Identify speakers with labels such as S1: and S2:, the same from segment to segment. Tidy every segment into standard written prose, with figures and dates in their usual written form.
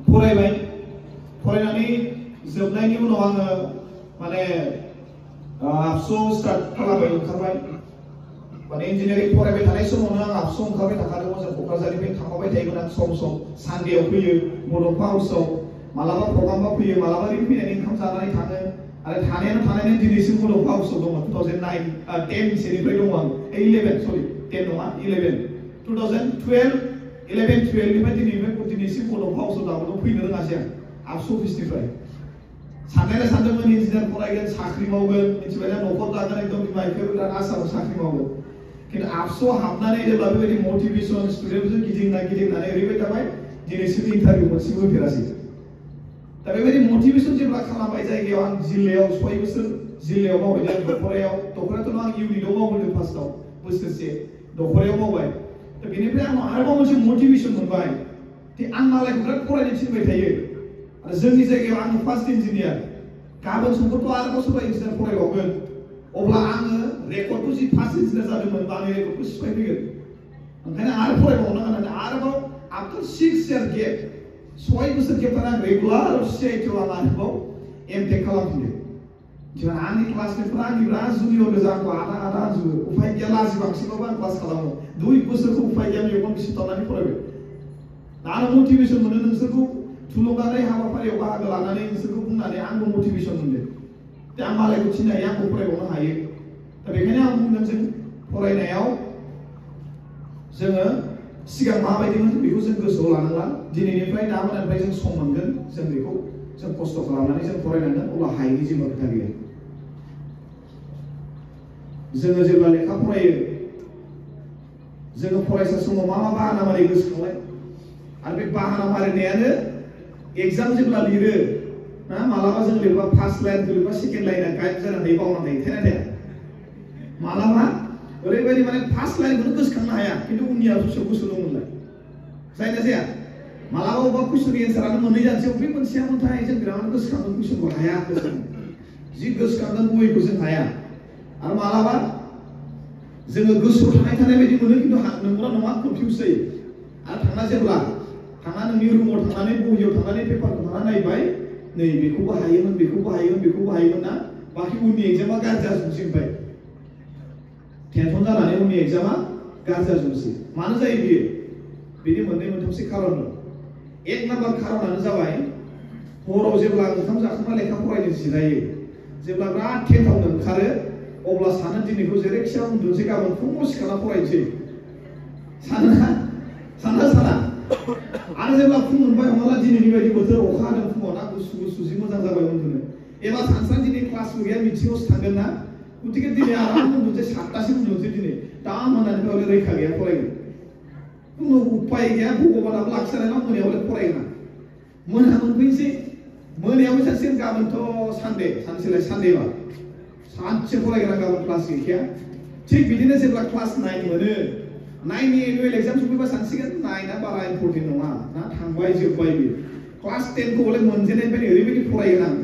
S1: फरायबाय फरायनानै जोबनायनि उनाव आङो माने आबसु स्टार्ट खालामबाय ओंखारबाय माने इन्जिनियारिं फरायबाय थानाय समावनो आं आबसु ओंखारबाय थाखादोंमोन जों क'क्राझारनिफ्राय थांबाय थायोमोन आं सम सम सानडेआव फैयो बड'फा हाउसआव मालाबा प्रग्रामबा फैयो मालाबा ओरैनो फैनानै ओंखाम जानानै थाङो आरो थानायानो दिनैसिम बड'फा हाउसआव दङ 2009 10 सोनिफ्राय दङ आं 11 सरि 10 नङा 11 2012 11 12 निफ्राय दिनैसिम बड'फा हाउसआव दाबो फैनो रोङासै आं आबसु अफिसनिफ्राय साननायालाय सानदोंमोन इन्जिनियार फरायगोन साख्रि मावगोन मिथिबाय ना न'खर दागोन एकदम बिमा बिफायाबो बिराद आसामाव साख्रि मावगोन खिन्थु आबसुआव हाबनानै जेब्ला बेबायदि मटिभेसन स्टुडेन्टफोरजों गिदिंनानै ओरैबायदि जाबाय दिनैसिम इन्टारभिउ मोनसेबो होफेरासै दा बेबायदि मटिभेसन जेब्ला खालामबाय जायगायाव आं जिल्लायाव 6 बोसोर जिल्लायाव मावबाय दख'रायाथ' आं इउनिटआव मावबोदों फार्स्टआव बोसोरसे दख'रायाव मावबाय दा बेनिफ्राय आं आरोबाव मोनसे मटिभेसन मोनबाय कि आं मालायखौ बिराद फरायनो थिनबाय थायो आरो जोंनि जायगायाव आं फार्स्ट इन्जिनियार गाबोन समफोरथ' आरोबाव सोरबा इन्जिनियार फरायबावगोन अब्ला आङो रेकर्डखौ जि फार्स्ट इन्जिनियार जादोंमोन आंनि रेकर्डखौ सिफायफैगोन ओंखायनो आरो फरायबावनांगोन होननानै आरोबाव आफ्टर 6 इयार गेप 6 बोसोर गेप थानानै आं रेगुलार CIT आव आरोबाव एमटेक खालामफिनदों जों आंनि क्लासमेटफोरा आंनि बिराद जुनियर गोजा आंखौ आदा होनजोबो उफाय गैया लाजि बांसिनबाबो आं क्लास खालामो 2 बोसोरखौ उफाय गैया मेगन बिसिथाबनानै फरायबाय आरो मटिभेसन मोनो नोंसोरखौ थुलुंगानाय हाबाफारियाव बाहागो लानानै नोंसोरखौ बुंनानै आंबो मटिभेसन मोनदों दा आं मालायखौ थिननाय आंबो फरायबावनो हायो दा बेखायनो आं बुंदों जों फरायनायाव जोङो सिगां माबायदिमोन बेखौ जों गोसोआव लानांला दिनैनिफ्राय दा मोनानिफ्राय जों सम मोनगोन जों बेखौ जों खस्थ' खालामनानै जों फरायनांगोन अब्ला हायैनि जेबो खोथा गैया जोङो जेब्ला लेखा फरायो जोङो फरायसा समाव मा बाहाना मारै गोसोखांलाय आरो बे बाहाना मारिनायानो एग्जाम जेब्ला लिरो ना मालाबा जों लिरबा फार्स्ट लाइन लिरबा सेकेन्ड लाइना गाइड जानानै बावना थायो थाया मालाबा ओरैबायदि माने फार्स्ट लाइनखौनो गोसोखांनो हाया खिन्थु उननिया गोसोआव गोसो दंमोनलाय जायना जाया मालाबा अबेबा कुइसननि एन्सारानो मोननै जानोसै बबे मोनसेयामोनथाय जों बिराद गोसोखांगोन कुइसनखौ हाया जि गोसोखांगोन बहिखौ जों हाया आरो मालाबा जोङो गोसोआव थानाय बायदि मोनो खिन्थु नंगौना नङा कनफिउज जायो आरो थांना नोंनि रुमाव थांनानै बहियाव थांनानै पेपारखौ थांना नायबाय नै बेखौबो हायोमोन ना बाखि उननि एग्जामा गाज्रि जाजोबसै ओमफ्राय टेनसन जानानै उननि एग्जामा गाज्रि जाजोबसै मानो जायो बियो बेनि मोननै मोनथामसो खारन दं 1 नाम्बार खारनानो जाबाय हराव जेब्ला ओंखाम जाखांना लेखा फरायनो जिरायो जेब्ला बिराद टेन्टावनो ओंखारो अब्ला सानो दिनैखौ जेरैखिया उन्दुनोसै गाबोन फुङाव सिखारना फरायनोसै साना आरो जेब्ला फुं मोनबाय हमना ला दिनैनि बायदि बोथोर अखा हादों फुङाव ना गुसु जि मोजां जाबाय उन्दुनो एबा सानस्रां दिनै क्लासबो गैया मिथिङावसो थांगोन ना गतिके दिनै आराम उन्दुनोसै 7टासिम उन्दुनोसै दिनै दाम होननानै हले रैखा गैया फरायगोन खुनु उपाय गैया भगबानाबो लाखिनानै मोनायाव हले फरायगोन मोना मोनफैनोसै मोनायाव सानसेन गाबोनथ' सानसेलाय सानदेबा सानसे फरायगोन गाबोन क्लास गैखाया थिग बिदिनो जेब्ला क्लास 9 मोनो 9नि एनुवेल एग्जाम सफैबा सानसिगोन 9आ बारा इम्पर्टेन्ट नङा ना थांबाय जोब्बाय बे क्लास 10 खौ हले मोनजेननायनिफ्राय ओरैबायदि फरायगोन आं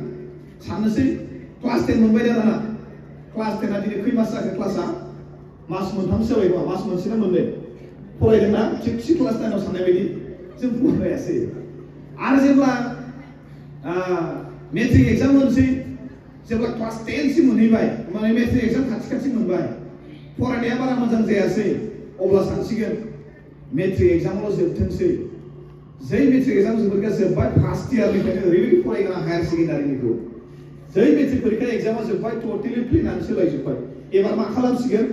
S1: साननोसै क्लास 10 मोनबाय दाना क्लास 10आ दिनै खै मास जाखो क्लासआ मास मोनथामसो जाबाय खोमा मास मोनसेना मोननै फरायदोंना थिगसि क्लास 9आव साननाय बायदि जों फरायासै आरो जेब्ला मेट्रिक एग्जाम मोनसै जेब्ला क्लास 10 सिम मोनहैबाय माने मेट्रिक एग्जाम खाथि मोनबाय फरायनाया बारा मोजां जायासै अब्ला सानसिगोन मेट्रिक एग्जामल' जोबथोंसै जै मेट्रिक एग्जाम जोब्बाय फार्स्ट इयारनिफ्रायनो ओरैबायदि फरायगोन हायार सेकेन्डारिनिखौ जै मेट्रिक परीक्षा एग्जामा जोब्बाय टटेलि प्लेनानो सोलायजोब्बाय एबार मा खालामसिगोन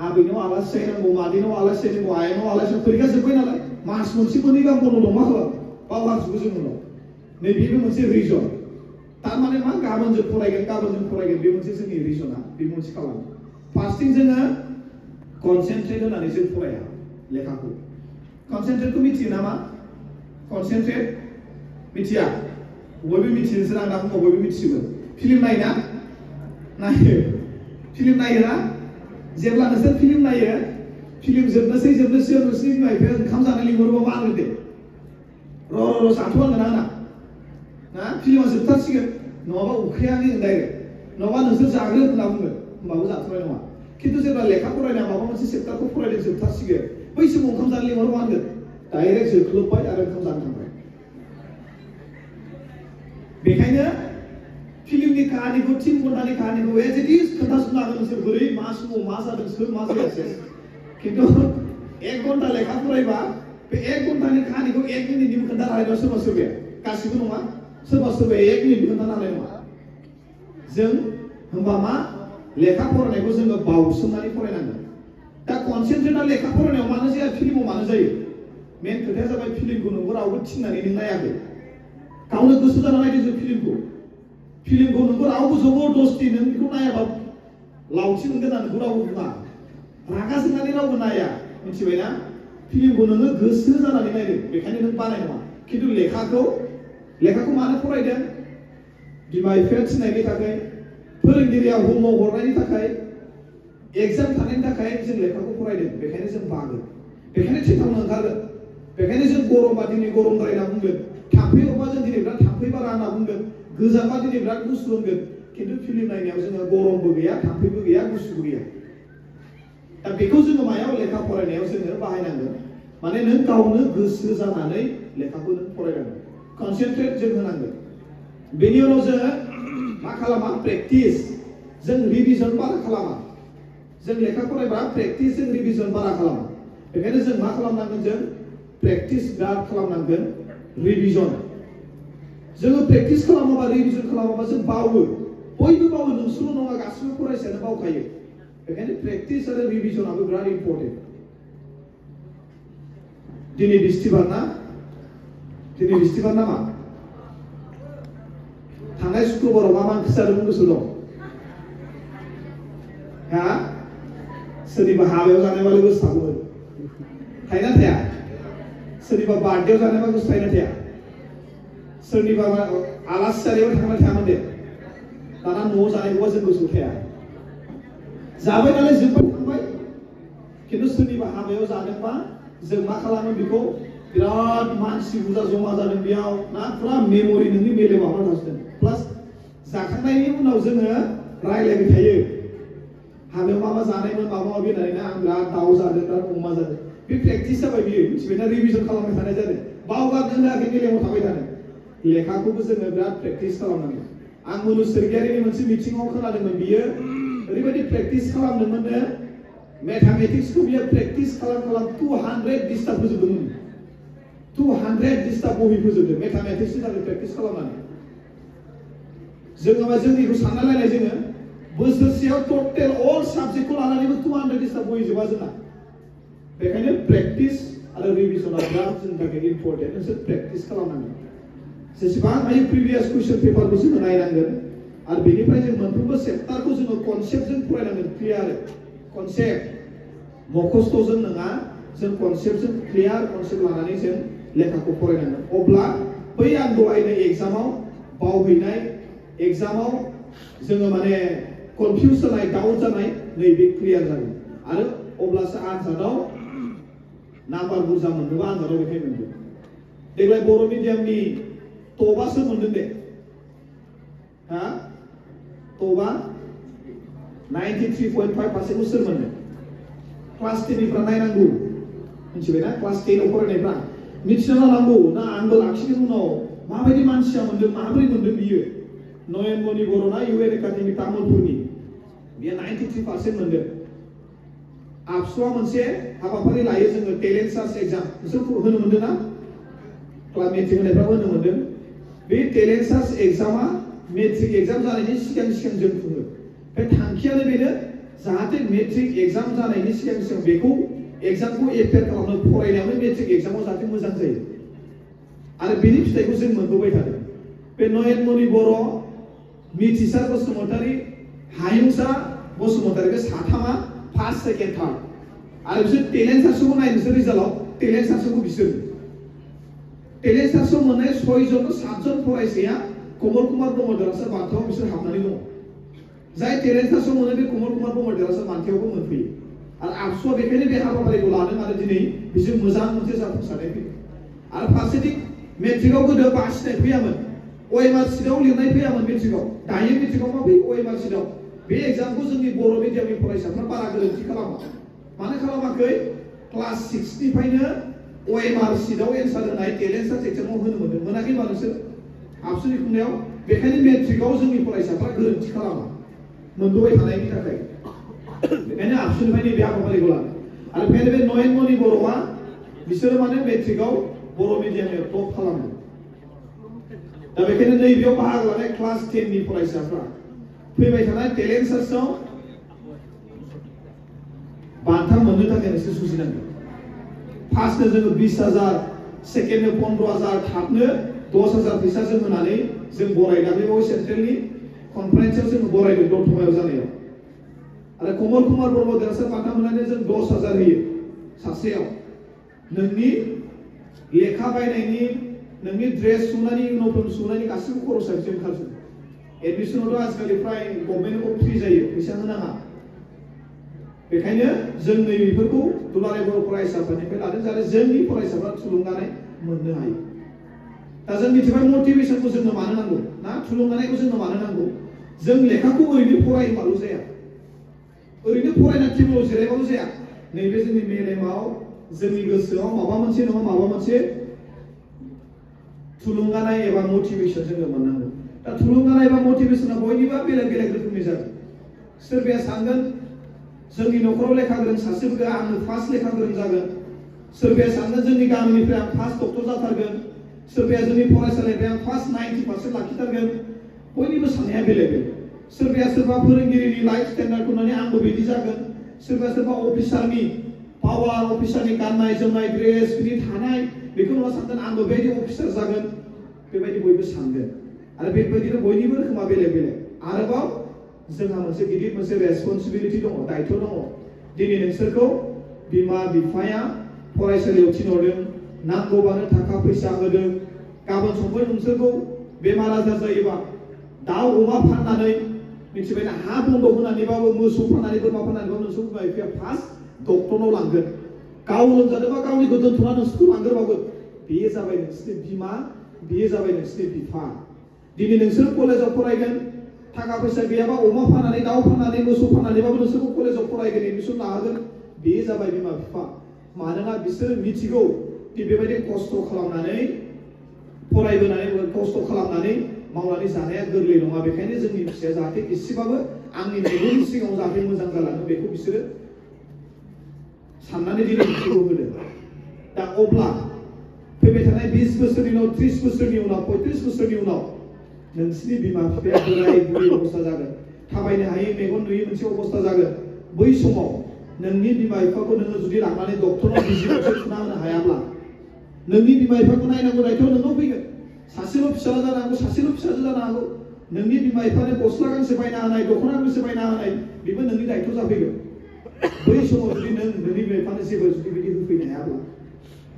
S1: आबैनाव आलासि जाहैनांगौ मादैनाव आलासि जाहैनांगौ आयनाव आलासि परीक्षा जोब्बाय नालाय मास मोनसे मोननै गाहाम बन्द दं मा खालाम बावगारजोबो जों उनाव नैबेबो मोनसे रिजन तारमाने मा गाबोन जों फरायगोन बे मोनसे जोंनि रिजना बे मोनसे खालामो फार्स्टिं जोङो कनसेन्ट्रेट होनानै जों फराया लेखाखौ कनसेन्ट्रेटखौ मिथियो नामा कनसेन्ट्रेट मिथिया बयबो मिथियो नोंसोर आं दा बुङो बयबो मिथिजोबो फिल्म नायो फिल्म नायोना जेब्ला नोंसोर फिल्म नायो फिल्म जोबनोसै नोंसोरनि बिमा बिफाया ओंखाम जानो लिंहरोबा मा होनो दे र' जाथ'वांगोन आंना ना फिल्मा जोबथारसिगोन नङाबा उखैयानो डाइरेक्ट नङाबा नोंसोर जाग्रो होनना बुङो होमबाबो जाथ'नाय नङा खिन्थु जेब्ला लेखा फरायनाय माबा मोनसे सेप्टारखौ फरायदों जोबथारसिगोन बै समाव ओंखाम जानो लिंहरोबा होनगोन डाइरेक्ट जोख्लोबबाय आरो ओंखाम जानो थांबाय बेखायनो फिल्मनि काहानिखौ 3 घन्टानि काहानिखौ एज इट इज खोन्थाजोबनो हागोन नोंसोर बोरै मा समाव मा जादों सोर मा जायासै खिन्थु 1 घन्टा लेखा फरायबा बे 1 घन्टानि काहानिखौ 1 मिनिटनिबो खोन्थानो हानाय नङा सोरबा सोरबाया गासिबो नङा सोरबा सोरबाया 1 मिनिटबो खोन्थानो हानाय नङा जों होमबा मा लेखा फरायनायखौ जोङो बावसोमनानै फरायनांगोन दा कनसेन्ट्रेटआ लेखा फरायनायाव मानो जाया फिल्माव मानो जायो मेन खोथाया जाबाय फिल्मखौ नोंबो रावबो थिननानै नों नायाखै गावनो गोसो जाना नायदों जों फिल्मखौ नोंखौ रावबो जबरदस्ति नों बेखौ नायाबा लावथि मोनगोन ना नोंखौ रावबो बुङा रागा जोंनानै रावबो नाया मिथिबायना फिल्मखौ नोङो गोसो जानानै नायदों बेखायनो नों बानाय नङा खिन्थु लेखाखौ मानो फरायदों बिमा बिफाया थिननायनि थाखाय फोरोंगिरिया होमवर्क हरनायनि थाखाय एग्जाम थानायनि थाखाय जों लेखाखौ फरायदों बेखायनो जों बागोन बेखायनो थेथावनो ओंखारगोन बेखायनो जों गरमबा दिनै गरमद्राय होनना बुंगोन थाम्फै अरबा जों दिनै बिराद थाम्फै बारा होनना बुंगोन गोजांबा दिनै बिराद गुसु होनगोन खिन्थु फिल्म नायनायाव जोङो गरमबो गैया थाम्फैबो गैया गुसुबो गैया दा बेखौ जोङो मायाव लेखा फरायनायाव जोङो बाहायनांगोन माने नों गावनो गोसो जानानै लेखाखौ नों फरायनांगोन कनसेन्ट्रेट जों होनांगोन बेनि उनाव जोङो मा खालामा प्रेक्टिस जों रिभिजन बारा खालामा जों लेखा फरायबा प्रेक्टिस जों रिभिजन बारा खालामा बेखायनो जों मा खालामनांगोन जों प्रेक्टिस बिराद खालामनांगोन रिभिजन जोङो प्रेक्टिस खालामाबा रिभिजन खालामाबा जों बावो बयबो बावो नोंसोरल' नङा गासिबो फरायसायानो बावखायो बेखायनो प्रेक्टिस आरो रिभिजनाबो बिराद इम्पर्टेन्ट दिनै बिस्थिबार नामा थांनाय शुक्रबाराव मा ओंख्रि जादोंमोन गोसो दं हा सोरनिबा हाबायाव जानायबाल' गोसो थागौमोन थायोना थाया सोरनिबा बार्थडेआव जानायबा गोसो थायोना थाया सोरनिबा आलासि जानायाव थांना थायामोन दे दाना न'आव जानायखौबा जों गोसोआव थाया जाबाय नालाय जोबबाय थांबाय खिन्थु सोरनिबा हाबायाव जादोंबा जों मा खालामो बेखौ बिराद मानसि बुरजा जमा जादों बेयाव ना फुरा मेम'रि नोंनि मेलेमाव थासिगोन प्लास जाखांनायनि उनाव जोङो रायलायबाय थायो हाबायाव मा जानायमोन माबा माबि होननानै ना आं बिराद दाउ जादों बिराद अमा जादों बे प्रेक्टिस जाबाय बियो मिथिबायना रिभिजन खालामबाय थानाय जादों बावगारनो होआखै मेलेमाव थाबाय थादों लेखाखौबो जोङो बिराद प्रेक्टिस खालामनांगौ आं मुलुगसोलोंसालिनि मोनसे मिटिङाव खोनादोंमोन बियो ओरैबायदि प्रेक्टिस खालामदोंमोननो मेथामेटिक्सखौ बियो प्रेक्टिस खालाम 200 डिस्टार्ब फोजोबदोंमोन 200 डिस्टार्ब बहि फोजोबदों मेथामेटिक्सनि थाखाय प्रेक्टिस खालामनानै जोङो जोंनिखौ सानना लायनाय जोङो बोसोरसेयाव टटेल अल साबजेक्टखौ लानानैबो 200 डिस्टार्ब बहि जोबा जोंना बेखायनो प्रेक्टिस आरो रिभिजनआ बिराद जोंनि थाखाय इम्पर्टेन्ट नोंसोर प्रेक्टिस खालामनांगोन जेसेबां हायो प्रिभियास कुइसन पेपारखौ जोङो नायनांगोन आरो बेनिफ्राय जों मोनफ्रोमबो चेप्टारखौ जोङो कनसेप्टजों फरायनांगोन क्लियार कनसेप्ट मखस्थ'जों नङा जों कनसेप्टजों क्लियार कनसेप्ट लानानै जों लेखाखौ फरायनांगोन अब्ला बै आं दहायनो एग्जामाव बावहैनाय एग्जामाव जोङो माने कनफिउज जानाय डाउट जानाय नैबे क्लियार जागोन आरो अब्लासो आनजादाव नाम्बार बुरजा मोननोबा आनजादाव बेखाय मोनगोन देग्लाय बर' मिडियामनि टपआसो मोनदों दे हा टपआ 93.5% सोर मोनदों क्लास 10 निफ्राय नायनांगौ मिथिबायना क्लास 10 आव फरायनायफ्रा मिथिना लानांगौ ना आंबो लाखिगोन उनाव माबायदि मानसिया मोनदों माबोरै मोनदों बियो नयनमणि बर'ना इउएन एकाडेमि तामुलपुरनि बियो 93% मोनदों आबसुआ मोनसे हाबाफारि लायो जोङो टेलेन्ट सार्च एग्जाम नोंसोर होनो मोनदों ना क्लास मेट्रिक होनायफ्राबो होनो मोनदों बे टेलेन्ट सार्च एग्जामा मेट्रिक एग्जाम जानायनि सिगां जों खुङो बे थांखियानो बेनो जाहाथे मेट्रिक एग्जाम जानायनि सिगां बेखौ एग्जामखौ एपियार खालामनो फरायनायावनो मेट्रिक एग्जामाव जाहाथे मोजां जायो आरो बेनि फिथाइखौ जों मोनबोबाय थादों बे नयनमणि बर' मिथिसार बसुमतारी हायुंसा बसुमतारी बे साथामा फार्स्ट सेकेन्ड थार्ड आरो बिसोर टेलेन्ट सार्चखौ नाय नोंसोर रिजाल्टआव टेलेन्ट सार्चखौ बिसोर टेलेन्ट सार्चआव मोननाय 6 जन 7 जन फरायसाया कमल कुमार ब्रह्म देरहासार बान्थायाव बिसोर हाबनानै दङ जाय टेलेन्ट सार्चआव मोनो बे कमल कुमार ब्रह्म देरहासार बान्थायावबो मोनफैयो आरो आबसुआ बेखायनो बे हाबाफारिखौ लादों आरो दिनै बिसोर मोजां मोनसे जाफुंसारनाय फैदों आरो फारसेथिं मेट्रिकआव गोदो बासिनाय फैयामोन ओएमआर सिटआव लिरनाय फैयामोन मेट्रिकआव दायो मेट्रिकआव मा फैयो ओएमआर सिटआव बे एग्जामखौ जोंनि बर' मिडियामनि फरायसाफ्रा बारा गोरोन्थि खालामा मानो खालामाखै क्लास 6 निफ्रायनो ओएमआर सिटआव एन्सार होनाय टेलेन्ट सार्च एग्जामाव होनो मोनदों मोनाखै होनबा नोंसोर आबसुनि खुंनायाव बेखायनो मेट्रिकआव जोंनि फरायसाफ्रा गोरोन्थि खालामा मोनबोबाय थानायनि थाखाय बेखायनो आबसुनिफ्राय नैबे हाबाफारिखौ लादों आरो बेखायनो बे नयनमणि बर'आ बिसोरो माने मेट्रिकआव बर' मिडियामआव टप खालामो दा बेखायनो नैबेयाव बाहागो लानाय क्लास 10 नि फरायसाफ्रा फैबाय थानाय टेलेन्ट सार्चआव बान्था मोननो थाखाय नोंसोर जुजिनांगोन फार्स्टनो जोङो 20,000 सेकेन्डनो 15,000 थार्डनो 10,000 फैसा जों होनानै जों बरायदा बे सेन्ट्रेलनि कनफारेन्सआव जों बरायदों दतमायाव जानायाव आरो कमल कुमार ब्रह्म देरहासार बान्था मोननानै जों 10,000 होयो सासेयाव नोंनि लेखा बायनायनि नोंनि ड्रेस सुनायनि इउनिफर्म सुनायनि गासिबो खरसा बिसोर ओंखारजोबो एडमिसनावथ' आजिखालि फ्राय गभर्नमेन्टआव फ्रि जायो फैसा होनाङा बेखायनो जों नैबेफोरखौ दुलाराय बर' फरायसाफोरनिफ्राय लादों जाहाथे जोंनि फरायसाफ्रा थुलुंगानाय मोननो हायो दा जों मिथिबाय मटिभेसनखौ जोंनो मानो नांगौ ना थुलुंगानायखौ जोंनो मानो नांगौ जों लेखाखौ ओरैनो फरायोबाल' जाया ओरैनो फरायना टेबोलाव जिरायबाल' जाया नैबे जोंनि मेलेमाव जोंनि गोसोआव माबा मोनसे नङा माबा मोनसे थुलुंगानाय एबा मटिभेसन जोङो मोननांगौ दा थुलुंगानाय एबा मटिभेसना बयनिबो बेलेग बेलेग रोखोमनि जागोन सोरबाया सानगोन जोंनि न'खराव लेखा गोरों सासेबो गैया आंनो फार्स्ट लेखा गोरों जागोन सोरबाया सानगोन जोंनि गामिनिफ्राय आं फार्स्ट डक्टर जाथारगोन सोरबाया जोंनि फरायसालिनिफ्राय आं फार्स्ट 90% लाखिथारगोन बयनिबो साननाया बेलेग बेलेग सोरबाया सोरबा फोरोंगिरिनि लाइफ स्टेन्डार्डखौ नुनानै आंबो बिदि जागोन सोरबा अफिसारनि पावार अफिसारनि गाननाय जोमनाय ड्रेस बिदि थानाय बेखौ नुना सानगोन आंबो बेबायदि अफिसार जागोन बेबायदि बयबो सानगोन आरो बेबायदिनो बयनिबो रोखोमा बेलेग बेलेग आरोबाव जोंहा मोनसे गिदिर मोनसे रेसपन्सिबिलिटि दङ दायित्व दङ दिनै नोंसोरखौ बिमा बिफाया फरायसालियाव थिनहरदों नांगौबानो थाखा फैसा होदों गाबोन समफोर नोंसोरखौ बेमार आजार जायोबा दाउ अमा फाननानै मिथिबायना हा बन्दक होनानैबाबो मोसौ फाननानै बोरमा फाननानैबाबो नोंसोर बिमा बिफाया फार्स्ट डक्टरनाव लांगोन गाव लोमजादोंबा गावनिखौ दोनथ'ना नोंसोरखौ लांगोरबावगोन बेयो जाबाय नोंसोरनि बिमा बेयो जाबाय नोंसोरनि बिफा दिनै नोंसोर कलेजाव फरायगोन थाखा फैसा गैयाबा अमा फाननानै दाउ फाननानै मोसौ फाननानैबाबो नोंसोरखौ कलेजाव फरायगोन एडमिसन लाहोगोन बेयो जाबाय बिमा बिफा मानोना बिसोरो मिथिगौ दि बेबायदि खस्थ' खालामनानै फरायबोनानै खस्थ' खालामनानै मावनानै जानाया गोरलै नङा बेखायनो जोंनि फिसाया जाहाथे एसेबाबो आंनि मेगननि सिगाङाव जाहाथे मोजां जालाङो बेखौ बिसोरो साननानै दिनै बिसोरखौ होदों दा अब्ला फैबाय थानाय 20 बोसोरनि उनाव 30 बोसोरनि उनाव 35 बोसोरनि उनाव नोंसिनि बिमा बिफाया बोराय बुरै अबस्था जागोन थाबायनो हायै मेगन नुयै मोनसे अबस्था जागोन बै समाव नोंनि बिमा बिफाखौ नोङो जुदि लांनानै डक्टरनाव बिजि मोनसे थुना होनो हायाब्ला नोंनि बिमा बिफाखौ नायनांगौ दायित्व नोंनाव फैगोन सासेल' फिसाला जानो हागौ सासेल' फिसाजो जानो हागौ नोंनि बिमा बिफानो गस्ला गांसे बायना होनाय दख'ना गांसे बायना होनाय बेबो नोंनि दायित्व जाफैगोन बै समाव जुदि नों नोंनि बिमा बिफानो जेबो जुदि बिदि होफैनो हायाब्ला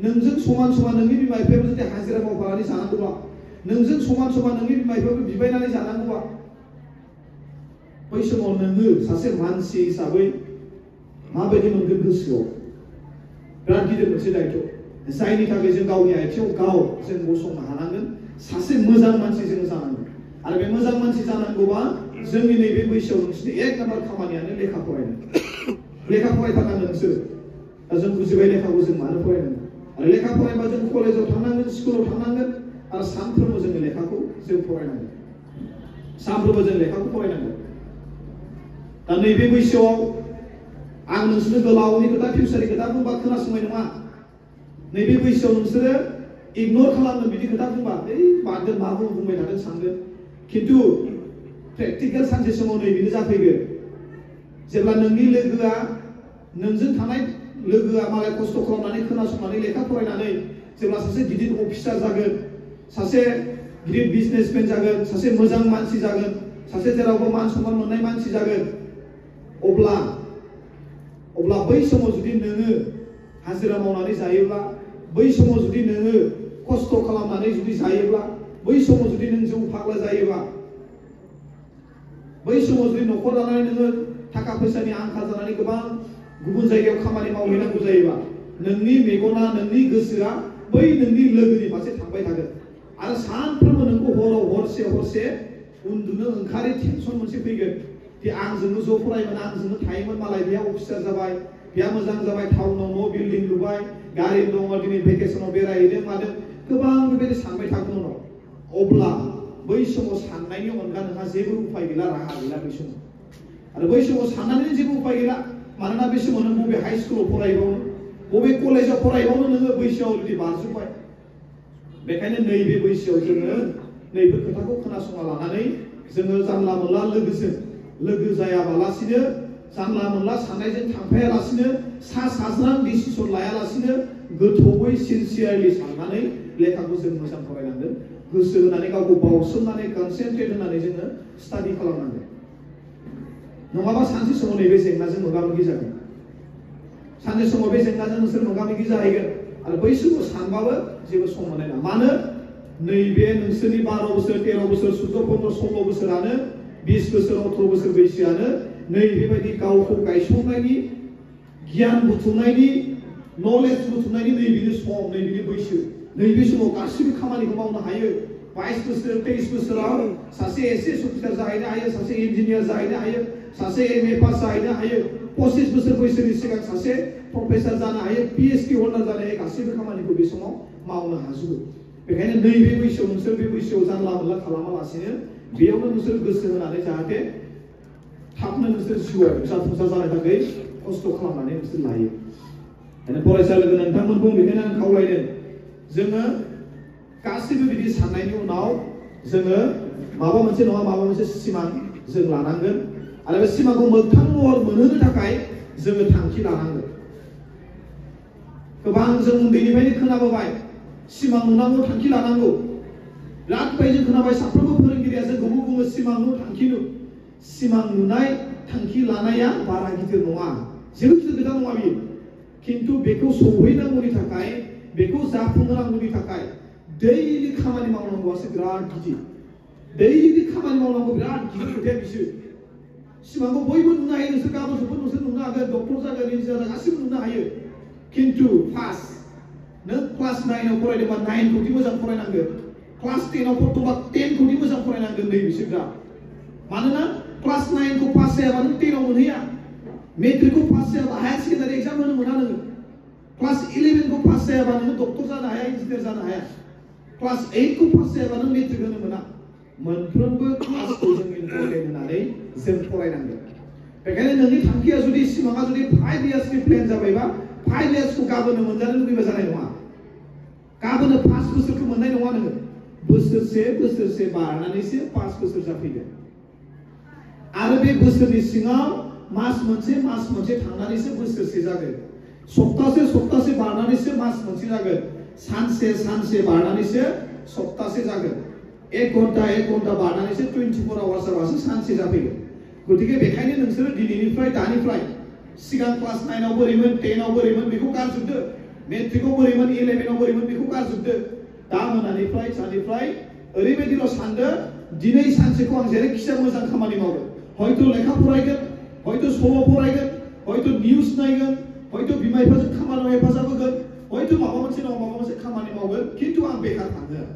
S1: नोंजों समान समान नोंनि बिमा बिफायाबो जुदि हाजिरा मावफानानै जानांगौबा नोंजों समान समान नोंनि बिमा बिफाखौ बिबायनानै जानांगौबा बै समाव नोङो सासे मानसि हिसाबै माबायदि मोनगोन गोसोआव बिराद गिदिर मोनसे दायित्व जायनि थाखाय जों गावनि आथिङाव गाव जों गसंनो हानांगोन सासे मोजां मानसि जों जानांगोन आरो बे मोजां मानसि जानांगौबा जोंनि नैबे बैसोआव नोंसोरनि एक नाम्बार खामानियानो लेखा फरायनाय लेखा फरायथारनांगोन नोंसोर दा जों बुजिबाय लेखाखौ जों मानो फरायनांगोन आरो लेखा फरायबा जों कलेजाव थांनांगोन स्कुलाव थांनांगोन आरो सानफ्रोमबो जोङो लेखाखौ जों फरायनांगोन सानफ्रोमबो जों लेखाखौ फरायनांगोन दा नैबे बैसोआव आं नोंसोरनो गोलावनि खोथा फिउचारनि खोथा बुंबा खोनासंनाय नङा नैबे बैसोआव नोंसोरो इगनर खालामनो बिदि खोथा बुंबा बारदों मा बुंबाय थादों सानगोन खिन्थु प्रेक्टिकेल सानसे समाव नैबेनो जाफैगोन जेब्ला नोंनि लोगोआ नोंजों थानाय लोगोआ मालाय खस्थ' खालामनानै खोनासंनानै लेखा फरायनानै जेब्ला सासे गिदिर अफिसार जागोन सासे गिदिर बिजनेसमेन जागोन सासे मोजां मानसि जागोन सासे जेरावबो मान सनमान मोननाय मानसि जागोन अब्ला बै समाव जुदि नोङो हाजिरा मावनानै जायोब्ला बै समाव जुदि नोङो खस्थ' खालामनानै जुदि जायोब्ला बै समाव जुदि नों जौ फाग्ला जायोबा बै समाव जुदि न'खर दानानै नोङो थाखा फैसानि आंखाल जानानै गोबां गुबुन जायगायाव खामानि मावहैनांगौ जायोबा नोंनि मेगना नोंनि गोसोआ बै नोंनि लोगोनि फारसे थांबाय थागोन आरो सानफ्रोमबो नोंखौ हराव हरसे उन्दुनो ओंखारै टेनसन मोनसे फैगोन दि आंजोंनो ज' फरायोमोन आंजोंनो थायोमोन मालाय बेहा अफिसार जाबाय बेहा मोजां जाबाय टाउनाव न' बिल्डिं लुबाय गारि दङ दिनै भेकेसनाव बेरायहैदों मादों गोबां बेबायदि सानबाय थागोन उनाव अब्ला बै समाव साननायनि अनगा नोंहा जेबो उपाय गैला राहा गैला बै समाव आरो बै समाव साननानै जेबो उपाय गैला मानोना बे समाव नों बबे हाइ स्कुलाव फरायबावनो बबे कलेजाव फरायबावनो नोङो बैसोआव जुदि बारजोब्बाय बेखायनो नैबे बैसोआव जोङो नैबे खोथाखौ खोनासंना लानानै जोङो जानला मोनला लोगो जायाबालासिनो जानला मोनला साननायजों थांफायालासिनो सा साज्रां डिसिसन लायालासिनो गोथौयै सिनसियारलि साननानै लेखाखौ जों मोजां फरायनांगोन गोसो होनानै गावखौ बावसोमनानै कनसेन्ट्रेट होनानै जोङो स्टाडि खालामनांगोन नङाबा सानसे समाव नैबे जेंनाजों मोगा मोगि जागोन सानसे समाव बे जेंनाजों नोंसोर मोगा मोगि जाहैगोन आरो बै समाव सानबाबो जेबो सम मोननाय नङा मानो नैबे नोंसोरनि 12 बोसोर 13 बोसोर 14 15 16 बोसोरानो 20 बोसोर 18 बोसोर बैसोआनो नैबेबायदि गावखौ गायसंनायनि गियान बुथुमनायनि नलेज बुथुमनायनि नैबेनि सम नैबेनि बैसो नैबे समाव गासिबो खामानिखौ मावनो हायो 22 बोसोर 23 बोसोराव सासे एसएस अफिसार जाहैनो हायो सासे इन्जिनियार जाहैनो हायो सासे एमए पास जाहैनो हायो 25 बोसोर बैसोनि सिगां सासे प्रफेसर जानो हायो पिएचडि हल्डार जानो हायो गासिबो खामानिखौ बे समाव मावनो हाजोबो बेखायनो नैबे बैसोआव नोंसोर बे बैसोआव जानला मोनला खालामालासिनो बेयावनो नोंसोर गोसो होनानै जाहाथे थाबनो नोंसोर जिउआव जाफुंसार जानो थाखाय खस्थ' खालामनानै नोंसोर लायो फरायसा लोगो नोंथांमोनखौ बेखायनो आं खावलायदों जोङो गासिबो बिदि साननायनि उनाव जोङो माबा मोनसे नङा माबा मोनसे सिमां जों लानांगोन आरो बे सिमांखौ मोगथां महर मोनहोनो थाखाय जोङो थांखि लानांगोन गोबां जों उन्दैनिफ्रायनो खोनाबोबाय सिमां नुनांगौ थांखि लानांगौ बिराद बायदि खोनाबाय साफ्रोमबो फोरोंगिरिया जोंखौबो बुङो सिमां नु थांखि नु सिमां नुनाय थांखि लानाया बारा गिदिर नङा जेबो गिदिर खोथा नङा बियो खिन्थु बेखौ सौहैनांगौनि थाखाय बेखौ जाफुंहोनांगौनि थाखाय दैलि खामानि मावनांगौआसो बिराद गिदिर दैलि खामानि मावनांगौ बिराद गिदिर खोथाया बिसो सिमांखौ बयबो नुनो हायो नोंसोर गाबोन समफोर नोंसोर नुनो हागोन डक्टर जागोन इन्जिनियार गासिबो नुनो हायो खिन्थु फार्स्ट नों क्लास 9 आव फरायदोंबा 9 खौदि मोजां फरायनांगोन क्लास 10 आव फरायदोंबा 10 खौदि मोजां फरायनांगोन नै बिसोरहा मानोना क्लास 9 को पास जायाबा नों 10 आव मोनहैया मेट्रिक को पास जायाबा हायार सेकेन्डारि एग्जाम होनो मोना नोङो क्लास 11 को पास जायाबा नों डक्टर जानो हाया इन्जिनियार जानो हाया क्लास 8 को पास जायाबा नों मेट्रिक होनो मोना मोनफ्रोमबो क्लासखौ जों इम्परटेन्ट होनानै जों फरायनांगोन बेखायनो नोंनि थांखिया जुदि सिमाङा जुदि 5 इयार्सनि प्लेन जाबायबा 5 इयार्सखौ गाबोनो मोनजानो लुबैबा जानाय नङा गाबोनो 5 बोसोरखौ मोननाय नङा नोङो बोसोरसे बारनानैसो 5 बोसोर जाफैगोन आरो बे बोसोरनि सिङाव मास मोनसे थांनानैसो बोसोरसे जागोन सप्तासे बारनानैसो मास मोनसे जागोन सानसे बारनानैसो सप्तासे जागोन 1 घन्टा बारनानैसो 24 आवार्स जाबासो सानसे जाफैगोन गतिके बेखायनो नोंसोरो दिनैनिफ्राय दानिफ्राय सिगां क्लास 9 आव बोरैमोन 10 आव बोरैमोन बेखौ गारजोबदो मेट्रिकआव बोरैमोन 11 आव बोरैमोन बेखौ गारजोबदो दा मोनानिफ्राय सानिफ्राय ओरैबायदिल' सानदो दिनै सानसेखौ आं जेरैखिजाया मोजां खामानि मावगोन हयथ' लेखा फरायगोन हयथ' सल' फरायगोन हयथ' निउस नायगोन हयथ' बिमा बिफाजों खामानियाव हेफाजाब होगोन हयथ' माबा मोनसे नङा माबा मोनसे खामानि मावगोन खिन्थु आं बेकार थाङो